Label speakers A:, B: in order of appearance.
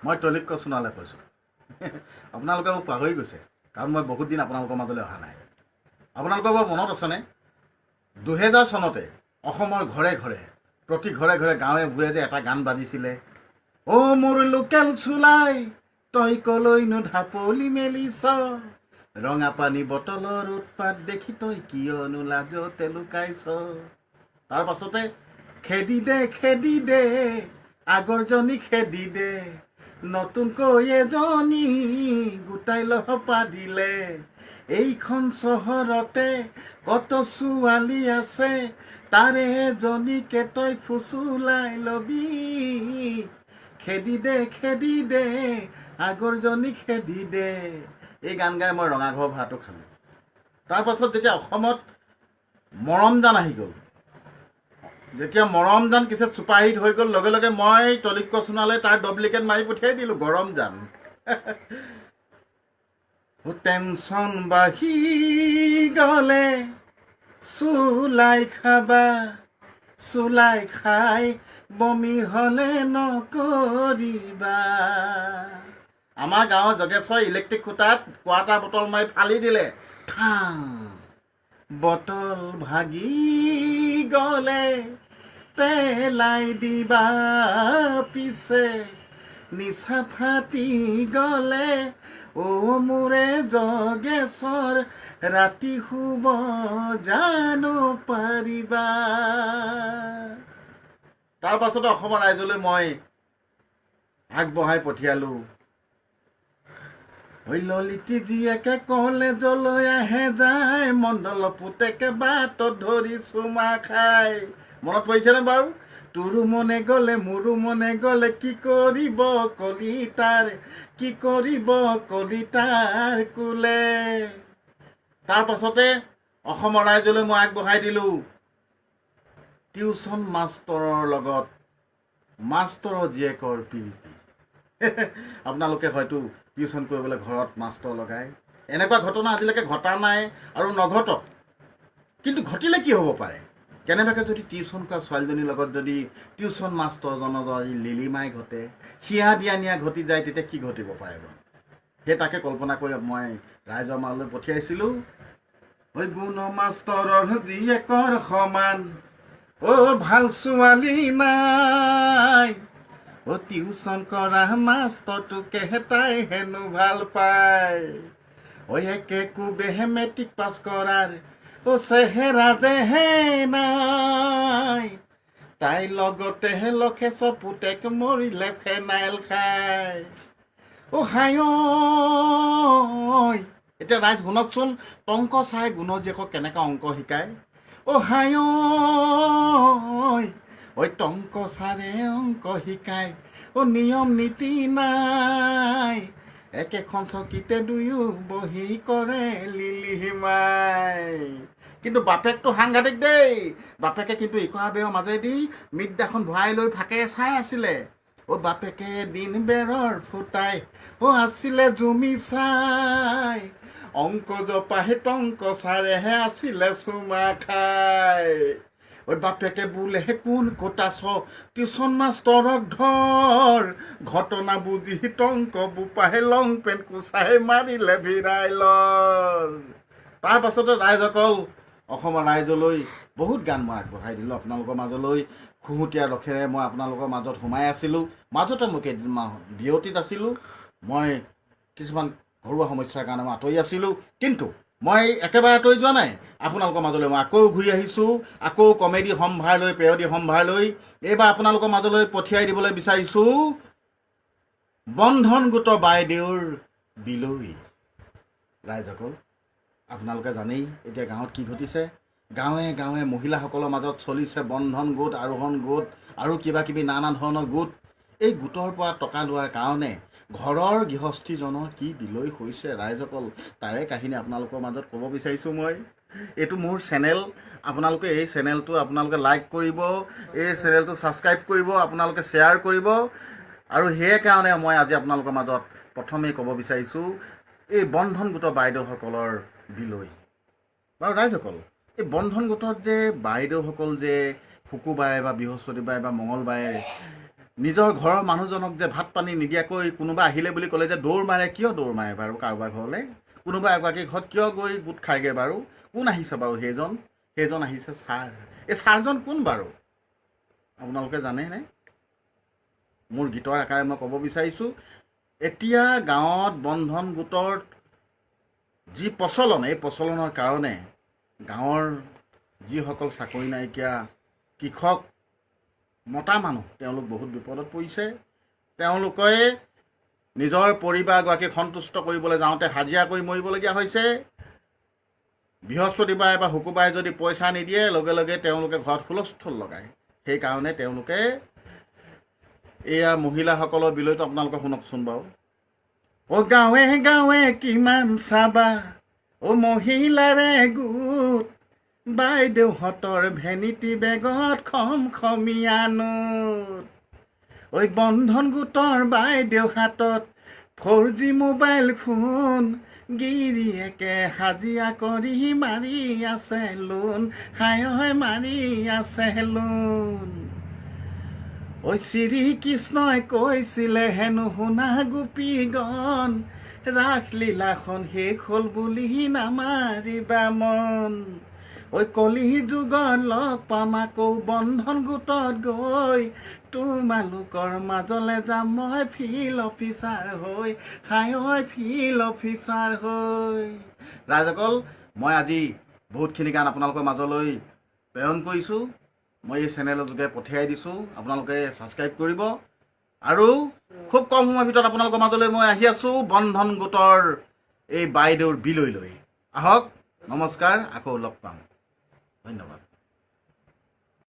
A: মই তৈলক্য সোণোৱালে কৈছোঁ। আপোনালোকে মোক পাহৰি গৈছে, কাৰণ মই বহুত দিন আপোনালোকৰ মাজলৈ অহা নাই। আপোনালোকৰ বাৰু মনত আছেনে, 2000 চনতে অসমৰ ঘৰে ঘৰে, প্ৰতি ঘৰে ঘৰে, গাঁৱে ভূঞে যে এটা গান বাজিছিলে, "অ' মোৰ লোকেল চুলাই, তই কলৈনো ঢাপলি মেলিছ, ৰঙা পানী বটলৰ উৎপাত দেখি তই কিয়নো লাজতে লুকাইছ?" তাৰ পাছতে "খেদি দে, খেদি দে, আগৰজনী খেদি দে, নতুনকৈ এজনী গোটাই লহ দিলে, এইখন চহৰতে কত ছোৱালী আছে, তাৰে এজনীকে তই ফুচুলাই লবি, খেদি দে, খেদি দে, আগৰজনী খেদি দে।" এই গান গাই মই ৰঙাঘৰ ভাতো খালোঁ। তাৰপাছত যেতিয়া অসমত মৰমজান আহি গ'ল, যেতিয়া মৰমজান কেছেট ছুপাৰহিট হৈ গ'ল, লগে লগে মই তৈলক্য সোণোৱালে তাৰ ডুপ্লিকেট মাৰি পঠিয়াই দিলোঁ, গৰমজান। টেনচন বাঢ়ি গ'লে চুলাই খাবা, চুলাই খাই বমি হ'লে নকৰিবা। আমাৰ গাঁৱৰ যোগেশ্বৰ ইলেক্ট্ৰিক খুটাত কোৱাৰ্টাৰ বটল মাৰি ফালি দিলে, ঠাং, বটল ভাগি গ'লে পেলাই দিবা, পিছে নিচা ফাটি গ'লে অ' মোৰে যোগেশ্বৰ, ৰাতি শুব জানো পাৰিবা? তাৰ পাছতে অসমৰ ৰাইজলৈ মই আগবঢ়াই পঠিয়ালোঁ, ঐ ললিতি জীয়েকে কলেজলৈ আহে যায়, মণ্ডল পুতেকে বাটত ধৰি চুমা খায়। মনত পৰিছেনে বাৰু? তোৰো মনে গ'লে, মোৰো মনে গ'লে, কি কৰিব কলিতাৰ, কি কৰিব কলিতাৰ কোলে? তাৰ পাছতে অসমৰ ৰাইজলৈ মই আগবঢ়াই দিলোঁ টিউচন মাষ্টৰৰ লগত মাষ্টৰৰ জীয়েকৰ পিৰিতি। আপোনালোকে হয়তো টিউচন কৰিবলৈ ঘৰত মাষ্টৰ লগায়। এনেকুৱা ঘটনা আজিলৈকে ঘটা নাই আৰু নঘটক। কিন্তু ঘটিলে কি হ'ব পাৰে? কেনেবাকৈ যদি টিউচন কৰা ছোৱালীজনীৰ লগত যদি টিউচন মাষ্টৰজনৰ যদি লিলিমাই ঘটে, হিয়া দিয়া নিয়া ঘটি যায়, তেতিয়া কি ঘটিব পাৰে বাৰু? সেই তাকে কল্পনা কৰি মই ৰাইজৰ মাজলৈ পঠিয়াইছিলোঁ, ঐ গুণ মাষ্টৰৰ জীয়েকৰ সমান অ' ভাল ছোৱালী নাই, অ' টিউচন কৰা মাষ্টৰটোকে তাই হেনো ভাল পায়, ঐ একে কোবেহে মেট্ৰিক পাছ কৰাৰ অ' চেহেৰা যেহে নাই, তাই লগতে লখেছ পুতেক মৰিলে ফেনাইল খাই। অ' হাই ঐ। এতিয়া ৰাইজ শুনকচোন, টংক চাই গুণৰ জীয়েকক কেনেকৈ অংক শিকায়। অ' হাই ঐ, ঐ টংক ছাৰে অংক শিকায়, অ' নিয়ম নীতি নাই, একেখন চকীতে দুয়ো বহি কৰে লিলিমাই। কিন্তু বাপেকটো সাংঘাতিক দেই। বাপেকে কিন্তু ইকৰা বেৰৰ মাজেদি মিদ্যাখন ভৰাই লৈ ফাকে চাই আছিলে। অ' বাপেকে দিন বেৰৰ ফুটাই অ' আছিলে জুমি চাই, অংক জপাহে টংক ছাৰেহে আছিলে চুমা খাই। ঐ বাপেকে বোলে কোন ক'ত আছ, টিউচন মাষ্টৰক ধৰ, ঘটনা বুজি টংক বোপাহে লং পেণ্ট কোচাই মাৰিলে ভিৰাই লৰ। তাৰ পাছতে ৰাইজসকল, অসমৰ ৰাইজলৈ বহুত গান মই আগবঢ়াই দিলোঁ আপোনালোকৰ মাজলৈ। খুহুতীয়া ৰসেৰে মই আপোনালোকৰ মাজত সোমাই আছিলোঁ। মাজতে মই কেইদিনমান বিৰতিত আছিলোঁ। মই কিছুমান ঘৰুৱা সমস্যাৰ কাৰণে মই আঁতৰি আছিলোঁ। কিন্তু মই একেবাৰে আঁতৰি যোৱা নাই। আপোনালোকৰ মাজলৈ মই আকৌ ঘূৰি আহিছোঁ, আকৌ কমেডি সম্ভাৰ লৈ, পেৰডি সম্ভাৰ লৈ। এইবাৰ আপোনালোকৰ মাজলৈ পঠিয়াই দিবলৈ বিচাৰিছোঁ বন্ধন গোটৰ বাইদেউৰ বিলৈ। ৰাইজসকল, আপোনালোকে জানেই এতিয়া গাঁৱত কি ঘটিছে। গাঁৱে গাঁৱে মহিলাসকলৰ মাজত চলিছে বন্ধন গোট, আৰোহণ গোট আৰু কিবা কিবি নানা ধৰণৰ গোট। এই গোটৰ পৰা টকা লোৱাৰ কাৰণে ঘৰৰ গৃহস্থীজনৰ কি বিলৈ হৈছে ৰাইজসকল, তাৰে কাহিনী আপোনালোকৰ মাজত ক'ব বিচাৰিছোঁ মই। এইটো মোৰ চেনেল। আপোনালোকে এই চেনেলটো আপোনালোকে লাইক কৰিব, এই চেনেলটো ছাবস্ক্ৰাইব কৰিব, আপোনালোকে শ্বেয়াৰ কৰিব। আৰু সেইকাৰণে মই আজি আপোনালোকৰ মাজত প্ৰথমেই ক'ব বিচাৰিছোঁ এই বন্ধন গোটৰ বাইদেউসকলৰ বিলৈ। বাৰু ৰাইজসকল, এই বন্ধন গোটত যে বাইদেউসকল যে শুকুৰবাৰে বা বৃহস্পতিবাৰে বা মঙলবাৰে নিজৰ ঘৰৰ মানুহজনক যে ভাত পানী নিদিয়াকৈ কোনোবা আহিলে বুলি ক'লে যে দৌৰ মাৰে, কিয় দৌৰ মাৰে বাৰু? কাৰোবাৰ ঘৰলৈ কোনোবা এগৰাকীৰ ঘৰত কিয় গৈ গোট খায়গৈ বাৰু? কোন আহিছে বাৰু সেইজন? সেইজন আহিছে ছাৰ। এই ছাৰজন কোন বাৰু, আপোনালোকে জানেনে? মোৰ গীতৰ আকাৰে মই ক'ব বিচাৰিছোঁ, এতিয়া গাঁৱত বন্ধন গোটৰ যি প্ৰচলন, এই প্ৰচলনৰ কাৰণে গাঁৱৰ যিসকল চাকৰি নাইকিয়া কৃষক মতা মানুহ, তেওঁলোক বহুত বিপদত পৰিছে। তেওঁলোকে নিজৰ পৰিবাৰগৰাকীক সন্তুষ্ট কৰিবলৈ যাওঁতে হাজিৰা কৰি মৰিবলগীয়া হৈছে। বৃহস্পতিবাৰে বা শুকুৰবাৰে যদি পইচা নিদিয়ে, লগে লগে তেওঁলোকে ঘৰত হুলস্থুল লগায়। সেইকাৰণে তেওঁলোকে এয়া মহিলাসকলৰ বিলৈটো আপোনালোকে শুনকচোন বাৰু। অ' গাঁৱে গাঁৱে কিমান চাবা অ' মহিলাৰে গোট, বাইদেউহঁতৰ ভেনিটি বেগত খম খমীয়া নোট। ঐ বন্ধন গোটৰ বাইদেউ হাতত 4G mobile phone, গিৰিয়েকে হাজিৰা কৰি মাৰি আছে লোন, হায় মাৰি আছে লোন। ঐ শ্ৰীকৃষ্ণই কৈছিলে হেনো, শুনা গোপীগণ, ৰাসলীলাখন শেষ হ'ল বুলি নামাৰিবা মন। ঐ কলি যুগত লগ পাম আকৌ বন্ধন গোটত গৈ, তোমালোকৰ মাজলে যাম মই ফিল্ড অফিচাৰ হৈ, হাই ঐ ফিল্ড অফিচাৰ হৈ। ৰাইজসকল, মই আজি বহুতখিনি গান আপোনালোকৰ মাজলৈ প্ৰেৰণ কৰিছোঁ। মই এই চেনেলৰ যোগে পঠিয়াই দিছোঁ, আপোনালোকে ছাবস্ক্ৰাইব কৰিব আৰু খুব কম সময়ৰ ভিতৰত আপোনালোকৰ মাজলৈ মই আহি আছোঁ বন্ধন গোটৰ এই বাইদেউৰ বিলৈ লৈ। আহক, নমস্কাৰ, আকৌ লগ পাম, ধন্যবাদ।